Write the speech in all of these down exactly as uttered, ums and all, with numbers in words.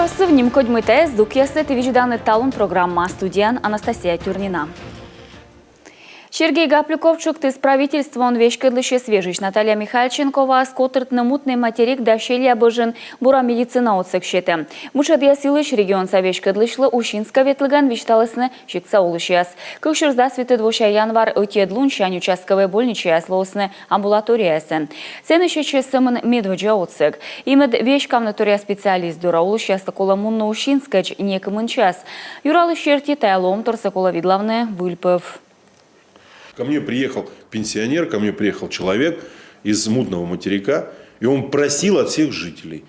Сы внимкодьмытӧ, здукъясӧ ті видзӧданныд «Талун» программа. Студияын Анастасия Тюрнина. Сергей Гаплюков тшӧктіс правительствоын веськӧдлысьӧс вежысь. Наталья Михальченковаӧс котыртны Мутный материк да Щельябӧжын бура медицина отсӧг сетӧм. Мытшӧдъяс йылысь регионса веськӧдлысьлы Усинскӧ ветлігӧн висьталісны сиктса олысьяс. Кык сюрс дас витӧд вося январ ӧтиӧд лунсянь участковӧй больничаяс лоисны амбулаторияясӧн. Сэні сетсьӧ сӧмын медводдза отсӧг. И мед веськавны торъя специалист дорӧ, олысьяслы колӧ мунны Усинскӧдз некымын час. Юралысь серти, тайӧ лоӧмторсӧ колӧ видлавны выльпӧв. Ко мне приехал пенсионер, ко мне приехал человек из Мутного материка, и он просил от всех жителей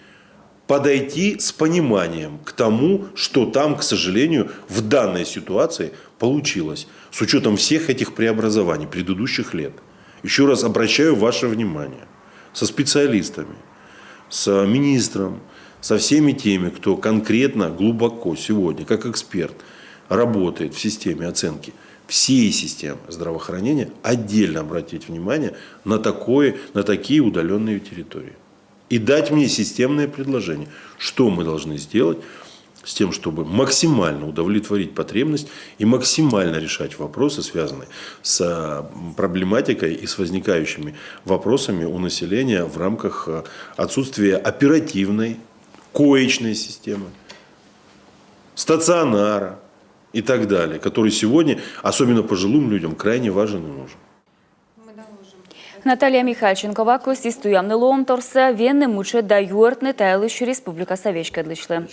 подойти с пониманием к тому, что там, к сожалению, в данной ситуации получилось, с учётом всех этих преобразований предыдущих лет. Ещё раз обращаю ваше внимание, со специалистами, с министром, со всеми теми, кто конкретно, глубоко сегодня, как эксперт, работает в системе оценки всей системы здравоохранения, отдельно обратить внимание на такое, на такие удалённые территории. И дать мне системное предложение, что мы должны сделать с тем, чтобы максимально удовлетворить потребность и максимально решать вопросы, связанные с, а, проблематикой и с возникающими вопросами у населения в рамках, а, отсутствия оперативной, коечной системы, стационара и так далее, который сегодня, особенно пожилым людям, крайне важен и нужен. Наталья Михальченкова кӧсйис туявны лоӧмторсӧ, венны мытшӧд да юӧртны та йылысь республикаса веськӧдлысьлы.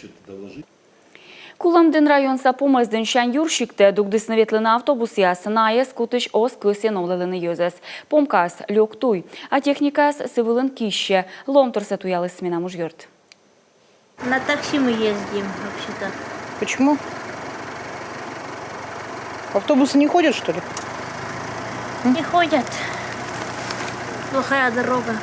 Кулӧмдін районса Помӧсдінсянь Юр сиктӧ дугдісны ветлыны автобусъяс. Найӧс кутысь оз кӧсйы новлӧдлыны йӧзӧс. Помкаыс лёк туй, а техникаыс сы вылын киссьӧ. Лоӧмторсӧ туяліс менам ужъёрт. На такси мы ездим вообще-то. Почему? Автобусы не ходят, что ли? Не ходят. Плохая дорога.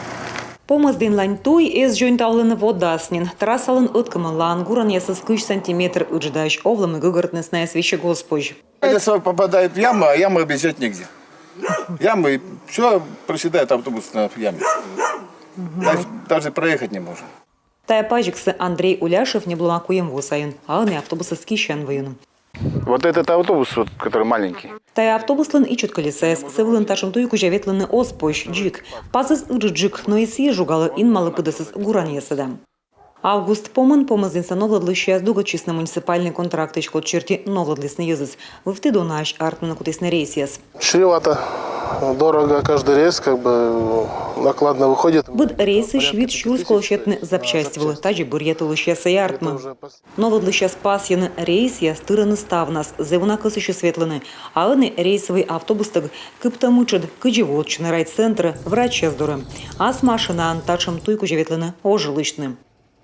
Помӧсдінлань туй эз дзоньтавлыны водас нин. Трассалӧн ӧткымынлаын гуранъясыс кызь сантиметр ыдждаӧсь, овлӧ, мый гӧгӧртныс найӧс весиг оз позь. Если попадает в яму, а яму объезжать негде. Ямы, все проседает автобус на яме. Даже, даже проехать не можем. Тайӧ пазиксӧ Андрей Уляшев ньӧблӧма куим во сайын, а ӧні автобусыс киссьӧ войын. Вот этот автобус, вот, который маленький. Тайӧ автобуслӧн ичӧт кӧлесаыс, сы вылын татшӧм туй кузя ветлыны оз позь, дзик. Пасыс ыджыдджык, но и сійӧ жугалӧ, инмалӧ пыдӧсыс гуранъясӧ да. Август помын Помӧсдінса новлӧдлысьяс дугӧдчисны муниципальнӧй контрактысь, код серти новлӧдлісны йӧзӧс. Вывті донаӧсь артмыны кутісны рейсъяс. Чревато, дорого каждый рейс, как бы, накладно выходит. Быд рейсысь вит сюрс колӧ сетны запчасть вылӧ, тадзи бӧръя тӧлысьяссӧ и артмӧ. Новлӧдлысьяс пасйӧны, рейсъяс тырӧны ставнас, зэв уна кӧсйысьӧс ветлыны. А ӧні рейсовӧй автобустӧг кыптӧ мытшӧд, кыдзи воӧдчыны райцентрӧ, врачьяс дорӧ. Ас машинаӧн татшӧм туй кузя ветлыны оз лысьтны.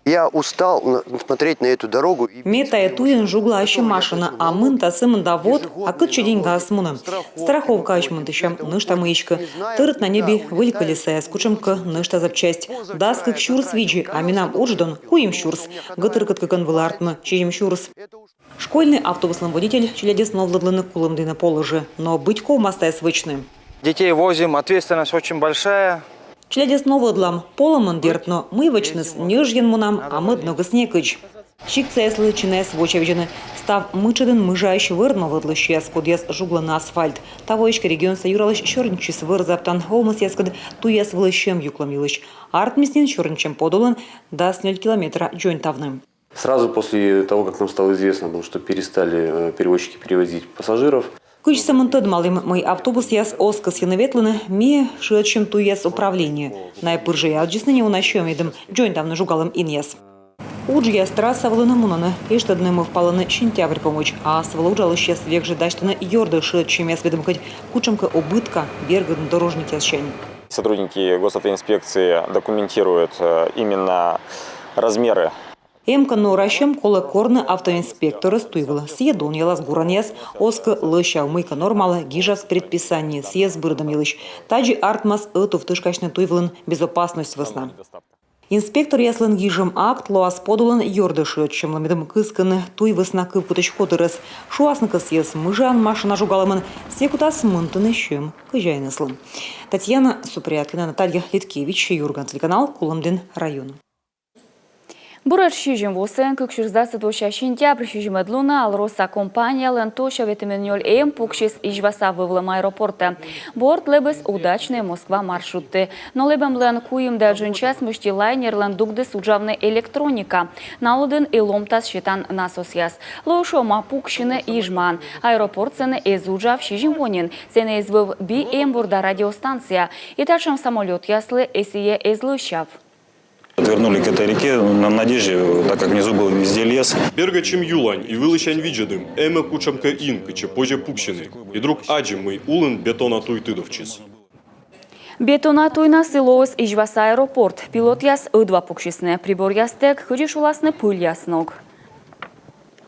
Я устал на- смотреть на эту дорогу. И Ме тайӧ туйӧн жугла ассьым машина, а мынта, сымында вот, а кытчӧ деньгаыс мунӧ? Страховкаысь мынтысям, нӧшта мыйыськӧ. Тӧрыт на ньӧби выль кӧлесаяс, кутшӧмкӧ нӧшта запчасть. Дас кык сюрс видзи, а менам удждон куим сюрс. Гӧтыркӧд кыкӧн вылӧ артмӧ сизим сюрс. Школьнӧй автобуслӧн водитель челядьӧс новлӧдлыны Кулӧмдінӧ полӧжӧ, но быть ковмас тайӧс вӧчны. Детей возим, ответственность очень большая. Челядьӧс новлӧдлам, полӧмӧн, дерт, но мый вӧчныс, ньӧжйӧн мунам, а мӧд ногыс некыдз. Сиктсаяслы чинаяс вочавидзӧны. Став мытшӧдын мыжаӧсь вӧр новлӧдлысьяс, кодъяс жуглӧны асфальт. Таво эськӧ регионса юралысь сёрнитчис вӧр заптан овмӧсъяскӧд туйяс вылӧ сьӧм юклӧм йылысь. Артмис нин сёрнитчӧм подулын дас нёль километра дзоньтавны. Сразу после того, как нам стало известно о том, что перестали, э, перевозчики перевозить пассажиров. Кыдз сӧмын тӧдмалім, мый автобусъяс оз кӧсйыны ветлыны, ми шыӧдчим туйяс управлениеӧ. Найӧ пыр жӧ аддзисны неуна сьӧмӧдӧм, дзоньтавны жугалӧм инъяс. Уджъяс трасса вылын мунӧны, эштӧдны мӧвпалӧны сентябрь помӧдз, а ас вылӧ уджалысьяс век жӧ дасьтӧны ёрдӧ шыӧдчӧмъяс, медым кӧть кутшӧмкӧ убытка бергӧдны дорожникъяссянь. Сотрудники госавтоинспекции документируют, э, именно размеры. Эм кӧ норасьӧм, колӧ корны автоинспекторӧс туй вылӧ. Сійӧ донъялас гуранъяс, оз кӧ лӧсяв мыйкӧ нормалы, гижас предписание сійӧс бырӧдӧм йылысь. Тадзи артмас ӧтув тышкасьны туй вылын безопасность вӧсна. Инспекторъяслӧн гижӧм акт лоас подулын ёрдӧ шыӧдчӧмлы, медым кыскыны туй вӧсна кывкутысь котырӧс. Шуасны кӧ сійӧс мыжаӧн машина жугалӧмӧн, сійӧ кутас мынтыны сьӧм кӧзяинъяслы. Татьяна Супряткина, Наталья Литкевич, «Юрган» телеканал, Кулӧмдін район. Буретш сизим во сайын, кык сюрс дасӧд вося сентябрь сизимӧд лунӧ, «Алроса» компаниялӧн тӧся ветымын нёль эм пуксис Изьваса вӧвлӧм аэропортӧ. Борт лэбис удачнӧй Москва маршрутті. Но лэбӧмлӧн куим да джын час мысти лайнерлӧн дугдіс уджавны электроника. На лыдын и ломтас сетан насосъяс. Лои шуӧма пуксьыны Ижмаын. Аэропорт сэні эз уджав сизим во нин. Сэні эз вӧв би эм борда радиостанция. И татшӧм самолётъяслы эсійӧ эз лӧсяв. Отвернули к этой реке на надежде, так как внизу был везде лес. Бергӧдчим юлань и вылісянь видзӧдім, эм-ӧ кутшӧмкӧ ин, кытчӧ позьӧ пуксьыны. И друг аддзим, мый улын бетона туй тыдовтчис. Бетона туйнас и лоис Изьваса аэропорт. Пилотъяс ӧдва пуксисны. Приборъястӧг, кыдзи шуласны, пыльяс ног.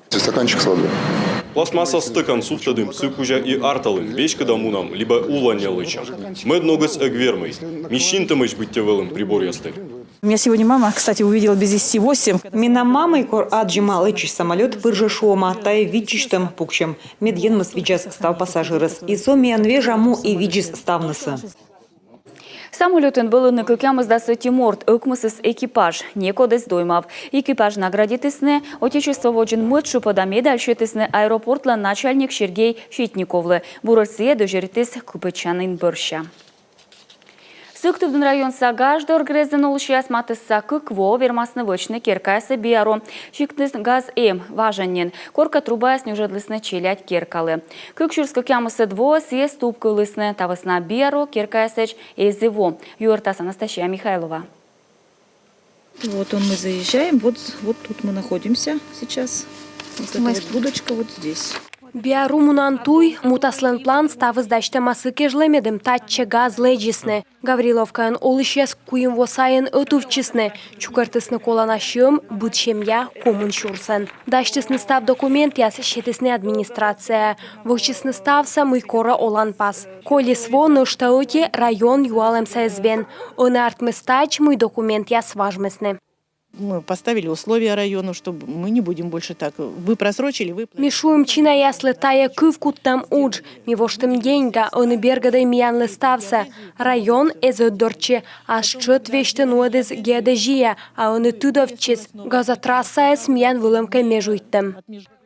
Стаканчик с водой. Пластмасса стӧкан сувтӧдім, сы кузя и арталім, веськыда мунам либӧ улланьӧ лэччам. Мӧд ногыс эг вермӧй. Ми синтӧмӧсь быттьӧ вӧлім приборъястӧг. Меня сегодня мама, кстати, увидела без десяти восемь. Менам мамӧй, кор аддзӧма лэччысь самолёт, пыр жӧ шуӧма: тайӧ виччысьтӧм пуксьӧм. Мед Енмыс видзас став пассажирӧс. И со миян вежа му и видзис ставнысӧ. Самолётын вӧліны кӧкъямысдас ӧти морт, ӧкмысыс экипаж. Некод эз доймав. Экипаж наградитісны Отечество водзын мӧд шыпӧда медаль, сетісны аэропортлӧн начальник Сергей Ситниковлы. Буретш сійӧ дӧзьӧритіс кыпӧдчанін бӧрся. Сыктывдін районса Гаждор грездын олысьяс матысса кык во вермасны вӧчны керкаясӧ биару. Сиктын газ эм, важӧн нин. Коркӧ трубаяс нюжӧдлісны челядь керкалы. Кык сюрс кӧкъямысӧд воӧ сійӧс тупкывлісны. Та вӧсна биару керкаясӧдз эз и во. Юӧртас Анастасия Михайлова. Вот он, мы заезжаем, вот, вот тут мы находимся сейчас. Вот эта вот будочка вот здесь. Биару мунан туй, мутаслӧн план — ставыс дасьтӧма сы кежлӧ, медым татчӧ газ лэдзисны. Гавриловкаын олысьяс куим во сайын ӧтувтчисны, чукӧртісны колана сьӧм, быд семья комын сюрсӧн. Дасьтісны став документъяс, сетісны администрацияӧ, вӧчисны ставсӧ, мый корӧ оланпас. Колис во, нӧшта ӧти район юалӧмсӧ эз вен. Ӧні артмис тадз, мый документъяс важмисны. Мы поставили условия району, чтобы мы не будем больше так. Вы просрочили, вы... Ми шуим чинаяслы: тайӧ кывкуттӧм удж. Ми воштім деньга, ӧні бергӧдӧй миянлы ставсӧ. Район эз ӧтдортчы, ас тшӧт весьтӧ нуӧдіс ГИАДЭЗ-ӧ, а ӧні тыдовтчис. Газотрассаыс миян вылӧмкӧ межуйтӧм.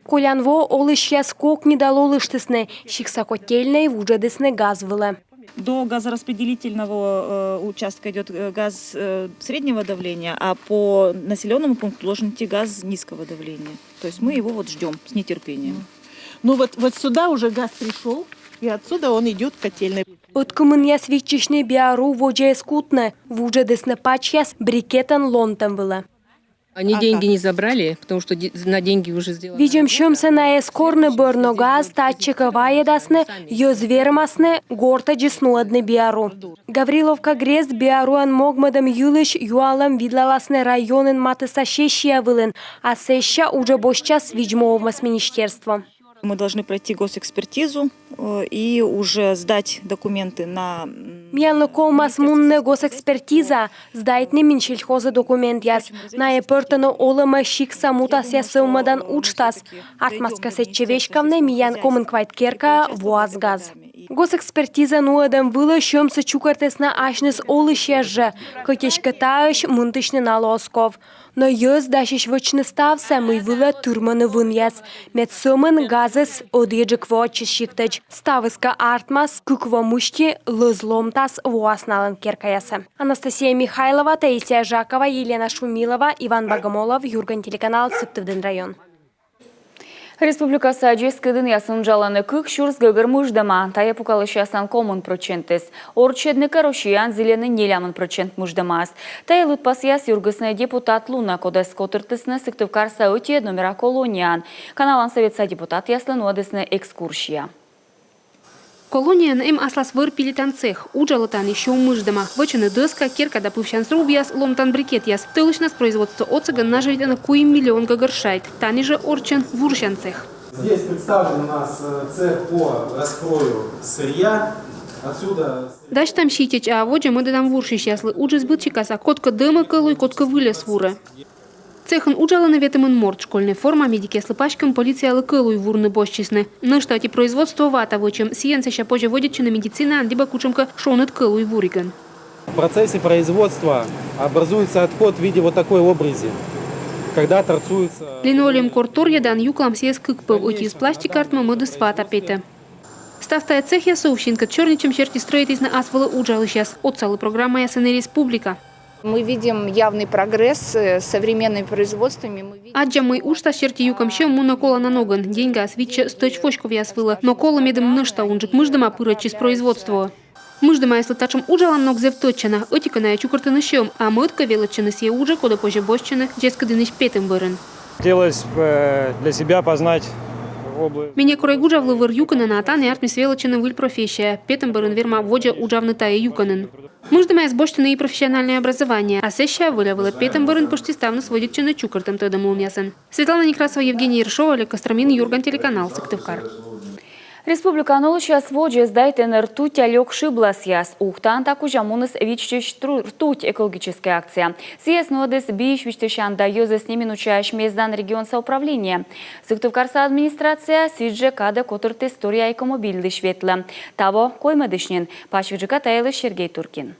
Колян во олысьяс кокни да лолыштісны, сиктса котельнӧйын вуджӧдісны газ вылӧ. До газораспределительного э, участка идет э, газ э, среднего давления, а по населенному пункту должен идти газ низкого давления. То есть мы его вот ждем с нетерпением. Ну вот, вот сюда уже газ пришел, и отсюда он идет к котельной. Ӧткымынъяс виччысьны биару водзӧ эз кутны, вуджӧдісны пачьяс брикетӧн ломтӧм вылӧ. Они деньги не забрали, потому что де- на деньги уже сделано. Видзӧм сьӧмсӧ найӧ эз корны бӧр, но газ татчӧ кӧ вайӧдасны, йӧз вермасны гортӧдзыс нуӧдны биару. Гавриловка грезд биаруӧн могмӧдӧм йылысь юалӧм видлаласны районын матысса сессия вылын, а сэсся уджӧ босьтчас Видз-му овмӧс министерство. Мы должны пройти госэкспертизу э, и уже сдать документы на... м, Миянлы ковмас мунны госэкспертизаӧ, сдайтны Минсельхозӧ документъяс. Найӧ пӧртӧны олӧмӧ сиктса мутасъя сӧвмӧдан уджтас. Артмас кӧ сэтчӧ веськавны, миян комын квайт керкаӧ воас газ. Госэкспертиза нуӧдӧм вылӧ сьӧмсӧ чукӧртісны асьныс олысьяс жӧ, кӧть эськӧ таысь мынтысьны налы оз ков. Но йӧз дасьӧсь вӧчны ставсӧ, мый вылӧ тырмӧны вынъяс. Мед сӧмын газыс ӧдйӧджык воӧдчис сиктӧдз. Ставыс кӧ артмас, кык во мысти лӧз ломтас воас налӧн керкаясӧ. Анастасия Михайлова, Таисия Жакова, Елена Шумилова, Иван Богомолов, «Юрган» телеканал, Сыктывдін район. Республикаса дзескыдінъясын уджалӧны кык сюрс гӧгӧр мыждӧма. Тайӧ пукалысьяслӧн комын прӧчентыс. Орччӧдны кӧ Россияын, зільӧны нелямын прӧчент мыждӧмаӧс. Тайӧ лыдпасъяс юргисны депутат лунӧ, кодӧс котыртісны Сыктывкарса ӧти номера колонияын. Каналан Сӧветса депутатъяслы нуӧдісны экскурсия. Колонияын эм аслас вӧр пилитан цех. Уджалӧ тані сё мыждӧма. Вӧчӧны дӧска, керка да пывсян срубъяс, ломтан брикетъяс. Тӧлысьнас производство отсӧгӧн нажӧвитӧны куим миллион гӧгӧр шайт. Тані жӧ орччӧн вурсян цех. Здесь представлен у нас э, цех по раскрою сырья. Отсюда... Дасьтам ситечӧ, а водзӧ мӧдӧдам вурсьысьяслы. Уджыс быд сикаса: кодкӧ дӧмӧ кӧлуй, кодкӧ выльӧс вурӧ. Цехын уджалӧны ветымын морт. Школьнӧй форма, медикъяслы паськӧм, полициялы кӧлуй вурны босьтчисны. Нӧшта ӧти производство — вата вӧчӧм. Сійӧн сэсся позьӧ вӧдитчыны медицинаын либӧ кутшӧмкӧ шоныд кӧлуй вуригӧн. В процессе производства образуется отход в виде вот такой обрези. Когда торцуется... Линолеум кор торйӧдан, юклам сійӧс кык пӧв: ӧти из пластик артмӧ, мӧдыс вата петӧ. Став тайӧ цехъяссӧ ув синкӧд сёрнитчӧм серти стрӧитісны ас вылӧ уджалысьяс. Отсалы программаясӧн и республика. Мы видим явный прогресс, э, современными производствами. Мы видим... Аддзам, мый уджтас серти юкӧм сьӧм мунӧ колана ногӧн. Деньгаяс видзсьӧ стӧч воськовъяс вылӧ, но колӧ, медым нӧшта унджык мыждӧма пырӧдчис производствоӧ. Мыждӧмаяслы татшӧм уджалан ног зэв тӧдчана. Ӧти-кӧ, найӧ чукӧртӧны сьӧм, а мӧд-кӧ, велӧдчӧны сійӧ уджӧ, коді позьӧ босьтчыны дзескыдінысь петӧм бӧрын. Хотелось бы, э, для себя познать область. Ме некор эг уджавлы вӧр юкӧнын, а тані артмис велӧдчыны выль профессия. Петӧм бӧрын верма водзӧ уджавны тайӧ юкӧнын. Мыждӧмаяс босьтӧны и профессиональнӧй образование, а сэсся выль вылӧ петӧм бӧрын пӧшти ставныс вӧдитчӧны чукӧртӧм тӧдӧмлунъясӧн. Светлана Некрасова, Евгений Ершов, Олег Костромин, «Юрган» телеканал, Сыктывкар. Республикаын олысьяс водзӧ сдайтӧны ртутья лёк шыбласъяс. Ухтаын та кузя муніс «Виччысь тру-, ртуть» экологическӧй акция. Сійӧс нуӧдіс биысь висьтысян да йӧзӧс неминучаысь мездан регионса управление. Сыктывкарса администрация сідзжӧ кадӧ котыртіс торъя экомобильлысь ветлӧм. Таво коймӧдысь нин. Пасйӧджыка та йылысь Сергей Туркин.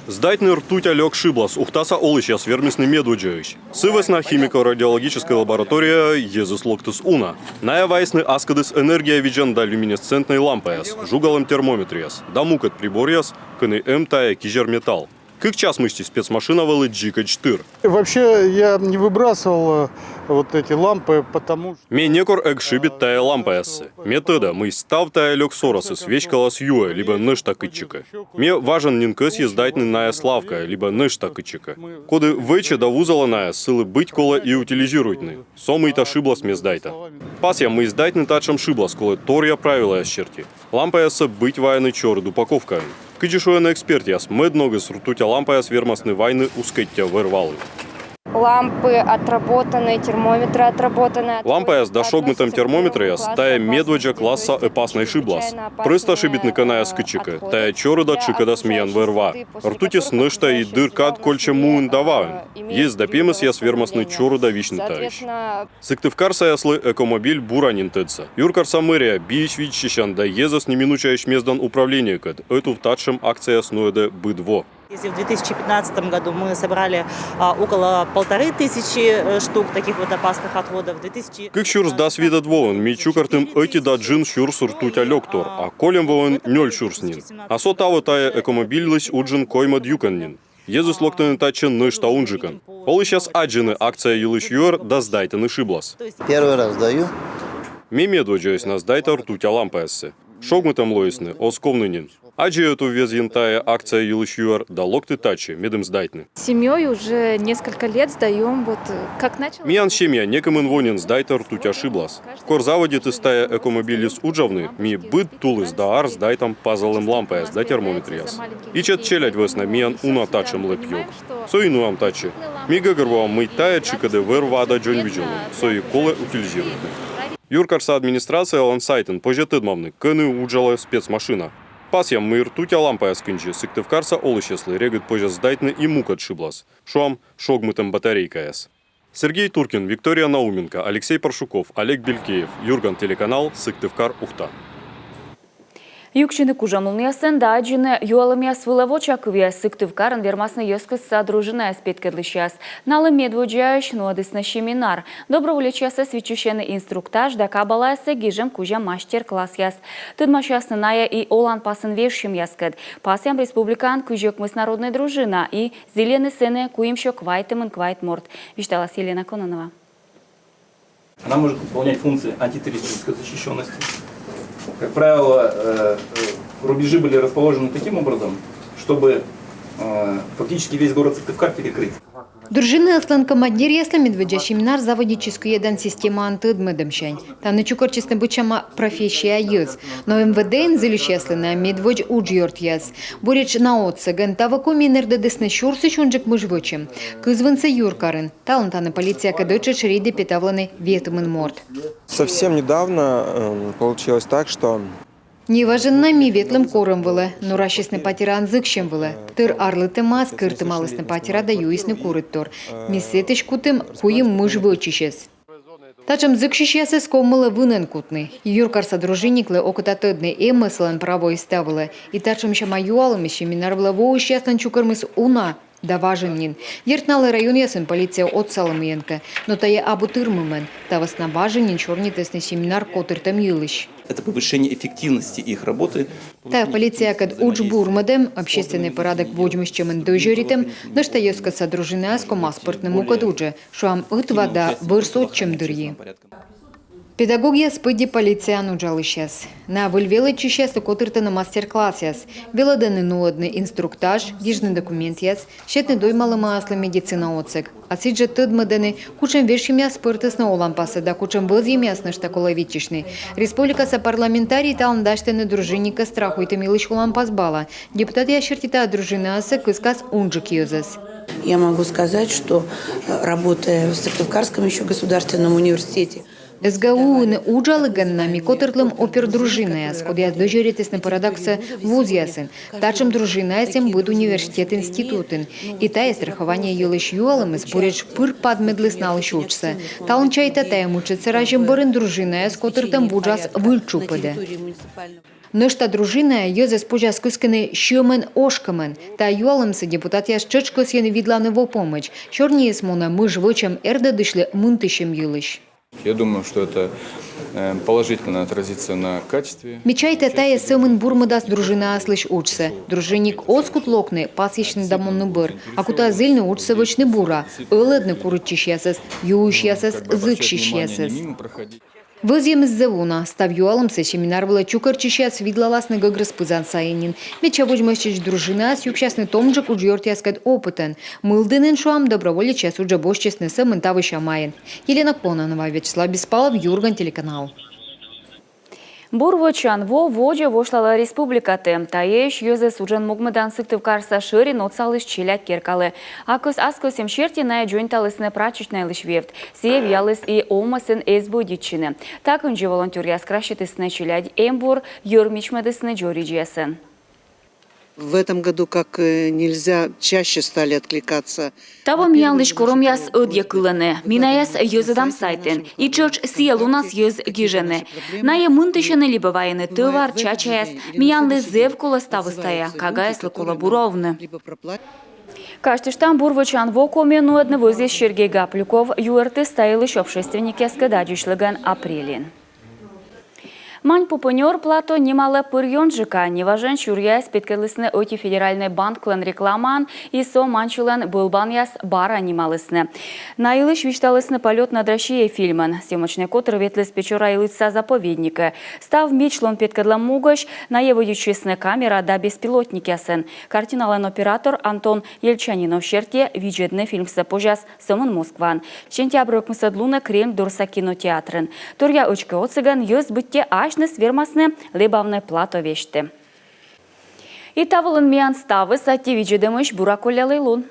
Сдайтны ртутья лёк шыблас Ухтаса олысьяс вермисны медводдзаысь. Сы вӧсна химико-радиологическӧй лабораторияӧ йӧзыс локтіс уна. Найӧ вайисны аскӧдыс энергия видзан да люминесцентнӧй лампаяс, жугалӧм термометръяс да мукӧд приборъяс, кӧні эм тайӧ кизер металл. Кык час мысти спецмашина вӧлі дзикӧдз тыр. Вообще, я не выбрасывал, э, вот эти лампы, потому что... Ме некор эг шыбит тайӧ лампаяссӧ. Ме тӧда, мый став тайӧ лёк сорасыс веськалас юӧ либӧ нӧшта кытчӧкӧ. Ме важӧн нин кӧсйи сдайтны найӧс лавкаӧ либӧ нӧшта кытчӧкӧ. Коді вӧчӧ да вузалӧ найӧс, сылы быть колӧ и утилизируйтны. Со мыйта шыблас ме сдайта. Пасъям, мый сдайтны татшӧм шыблас, колӧ торъя правилаяс серти. Лампаяссӧ быть вайӧны чорыд упаковкаын. Кыдзи шуӧны экспертъяс, мӧд ногыс ртутья лампаяс вермасны вайны ускӧття вӧр-валы. Лампы отработаны, термометры отработаны. Лампаяс да шогмытӧм термометръяс — тайӧ медводдза класса ӧпаснӧй шыблас. Прӧста шыбитны кӧ найӧс кытчӧкӧ, тайӧ чорыда тшыкӧдас миян вӧр-ва. Ртутьыс нӧшта и дыр кад кольччӧ муын да ваын. Йӧз да пемӧсъяс вермасны чорыда висьны таысь. Сыктывкарсаяслы экомобиль бура нин тӧдса. Юркарса мэрия биысь видзчысян да йӧзӧс неминучаысь мездан управлениекӧд ӧтув татшӧм акцияяс нуӧдӧ быд во. Если в две тысячи пятнадцатом году мы собрали, а, около полторы тысячи, э, штук таких вот опасных отходов, в две тысячи... Кык сюрс дас витӧд воын ми чукӧртім ӧти да джын сюрс ртутья лёктор, а кольӧм воын нёль сюрс нин. А со таво тайӧ экомобильлысь уджын коймӧд юкӧн нин. Йӧзыс локтӧны татчӧ нӧшта унджыкӧн. Олысьяс аддзӧны акция йылысь юӧр да сдайтӧны шыблас. Первый раз сдаю. Ме медводдзаысь на сдайта ртутья лампаяссӧ. Шогмытӧм лоисны, оз ковны нин. Аддзи ӧтуввезйын тайӧ акция йылысь юӧр да локті татчӧ, медым сдайтны. Семьёй уже несколько лет сдаём, вот, э, как начал... Миян семья некымын во нин сдайта ртутья шыблас. Кор заводитіс тайӧ экомобильыс уджавны, ми быд тулыс да ар сдайтам пазалӧм лампаяс да термометръяс. Ичӧт челядь вӧсна миян уна татшӧм лӧп-ёг. Со и нуам татчӧ. Ми гӧгӧрвоам, мый тайӧ тшыкӧдӧ вӧр-ва да дзоньвидзалун, со и колӧ утилизируйтны. Юркарса администрациялӧн сайтын позьӧ тӧдмавны, кӧні уджалӧ спецмашина. Пасъям, мый ртутья лампаяс кындзи сыктывкарса олысьяслы регыд позяс сдайтны и мукӧд шыблас. Шуам, шогмытӧм батарейкаяс. Сергей Туркин, Виктория Науменко, Алексей Паршуков, Олег Белькеев, «Юрган» телеканал, Сыктывкар, Ухта. Юксьыны кужанлунъясӧн да аддзыны юалӧмъяс вылӧ вочакывъяс Сыктывкарын вермасны йӧзкостса дружинаяс петкӧдлысьяс. Налы медводдзаысь нуӧдісны семинар. Доброволечьясӧс виччысьӧны инструктаж да кабалаяссӧ гижӧм кузя мастер-классъяс. Тӧдмасясны найӧ и оланпасын вежсьӧмъяскӧд. Пасъям, республикаын кызь ӧкмыс народнӧй дружина и зільӧны сэні куимсё квайтымын квайт морт. Висьталас Елена Кононова. Она может выполнять функции антитеррористической защищённости. Как правило, э, э, рубежи были расположены таким образом, чтобы, э, фактически весь город Сыктывкар перекрыть. Дружинаяслӧн командиръяслы медводдза семинар заводитчис кыйӧдан системаӧн тӧдмӧдӧмсянь. Тані чукӧртчисны быдсяма профессияса йӧз. Но МВД-ын зільысьяслы найӧ медводз уджъёртъяс. Буретш на отсӧгӧн таво Комиын эрдӧдісны сюрсысь унджык мыж вӧчӧм. Кызвынсӧ юркарын. Талун тані полициякӧд ӧттшӧтш рейдӧ петавлӧны ветымын морт. Совсем недавно, эм, получилось так, что... Неважӧн на ми ветлім корӧм вылӧ. Нурасисны патераын зыксьӧм вылӧ. Тыр арлытӧмаӧс кыртымалісны патера да юисны курыдтор. Ми сэтысь кутім куим мыж вӧчысьӧс. Татшӧм зыксьысьясӧс ковмылӧ вынӧн кутны. Юркарса дружинниклы окота тӧдны, эм-ӧ сылӧн правоыс та вылӧ. И татшӧм сяма юалӧмыс семинар вылӧ воысьяслӧн чукӧрмис уна. Да важӧн нин. Дерт, налы районъясын полиция отсалӧ мыйӧнкӧ, но тайӧ абу тырмымӧн. Та вӧсна важӧн нин сёрнитісны семинар котыртӧм йылысь. Это повышение эффективности их работы. Тайӧ полициякӧд удж бурмӧдӧм, общественнӧй пӧрадок водзмӧстчӧмын дӧзьӧритӧм, нӧшта йӧзкостса дружинаяс ковмас пӧртны мукӧд уджӧ, шуам, ӧтва да вӧрсӧдчӧм дырйи. Педагогъяс пыдди полицияын уджалысьяс. Найӧ выль велӧдчысьяслы котыртӧны мастер-классъяс, велӧдӧны нуӧдны инструктаж, гижны документъяс, сетны доймалӧмаяслы медицина отсӧг. А сідзжӧ тӧдмӧдӧны, кутшӧм вежсьӧмъяс пӧртісны оланпасӧ да кутшӧм вӧзйӧмъяс нӧшта колӧ виччысьны. Республикаса парламентарий талун дасьтӧны дружинникӧс страхуйтӧм йылысь оланпас бала. Депутатъяс серти, тайӧ дружинаясӧ кыскас унджык йӧзӧс. Я могу сказать, что, э, работая в Сыктывкарском ещё государственном университете, СГУ-ын уджалігӧн на ми котыртлім опер дружинаяс, кодъяс дӧзьӧритісны пӧрадоксӧ вузъясын. Татшӧм дружинаяс эм быд университет, институтын. И тайӧ страхование йылысь юалӧмыс буретш пыр падмӧдліс налысь уджсӧ. Талун, чайта, тайӧ мытшӧдсӧ разьӧм бӧрын дружинаяс котыртӧм вуджас выль тшупӧдӧ. Нӧшта дружинаяс йӧзӧс позяс кыскыны сьӧмӧн ошкӧмӧн. Тайӧ юалӧмсӧ депутатъяс тшӧтш кӧсйӧны видлавны во помӧдз. Сёрниыс мунӧ мыж вӧчӧм эрдӧдысьлы мынтысьӧм йылысь. Я думаю, что это, э, положительно отразится на качестве. Ме чайта, тайӧ сӧмын бурмӧдас дружинаяслысь уджсӧ. Дружинник оз кут локны пасйысьны да мунны бӧр, а кутас зільны уджсӧ вӧчны бура, ӧлӧдны куритчысьясӧс, юысьясӧс, зыксьысьясӧс. Вӧзйӧмыс зэв уна. Став юалӧмсӧ семинар вылӧ чукӧртчысьяс видлаласны гӧгрӧс пызан сайын нин. Медся водзмӧстчӧм дружинаяс юксясны томджык уджъёртъяскӧд опытӧн. Мылдінын, шуам, доброволечьяс уджӧ босьтчисны сӧмын тавося майын. Елена Кононова, Вячеслав Беспалов, «Юрган» телеканал. Бур вӧчан во водзӧ восьлалӧ республикатӧ. Таысь йӧзӧс уджӧн могмӧдан Сыктывкарса шӧрин отсаліс челядь керкалы. А кӧс-, ас кӧсйӧм серти найӧ дзоньталісны прачечнайлысь вевт. Сійӧ виаліс и овмӧсын эз вӧдитчыны. Та кындзи волонтёръяс краситісны челядь эмбур, йӧр мичмӧдісны дзоридзьясӧн. В этом году как, э, нельзя чаще стали откликаться. Таво миянлысь корӧмъяс ӧдйӧ кылӧны. Ми найӧс йӧзӧдам сайтын. И тшӧтш сійӧ лунас йӧз гижӧны. Найӧ мынтысьӧны либӧ вайӧны тӧвар, чачаяс. Миянлы зэв колӧ ставыс тайӧ. Кагаяслы колӧ бура овны. Казьтыштам, бур вӧчан во Комиын нуӧдны вӧзйис Сергей Гаплюков. Юӧртіс та йылысь общественникъяскӧд аддзысьлігӧн апрельын. Маньпупынёр плато нималӧ пыр ёнджыка. Неважӧн сюръяяс петкӧдлісны ӧти федеральнӧй банклӧн рекламаын, и со манчылӧн бӧлбанъяс бара нималісны. На йылысь висьталісны «Полёт над Россией» фильмын. Съёмочнӧй котыр ветліс Печора-Илычса заповедникӧ. Став мичлун петкӧдлӧм могысь найӧ вӧдитчисны камера да беспилотникъясӧн. Картиналӧн оператор Антон Ельчанинов серти, видзӧдны фильмсӧ позяс сӧмын Москваын. Сентябрь ӧкмысӧд лунӧ Кремль дорса кинотеатрын. Торъя ӧчкӧ отсӧгӧн йӧз быттьӧ асьныс вермасны лэбавны плато весьтӧ. И та вылын миян ставыс. Аттьӧ видзӧдӧмысь. Бура коллялӧй лун.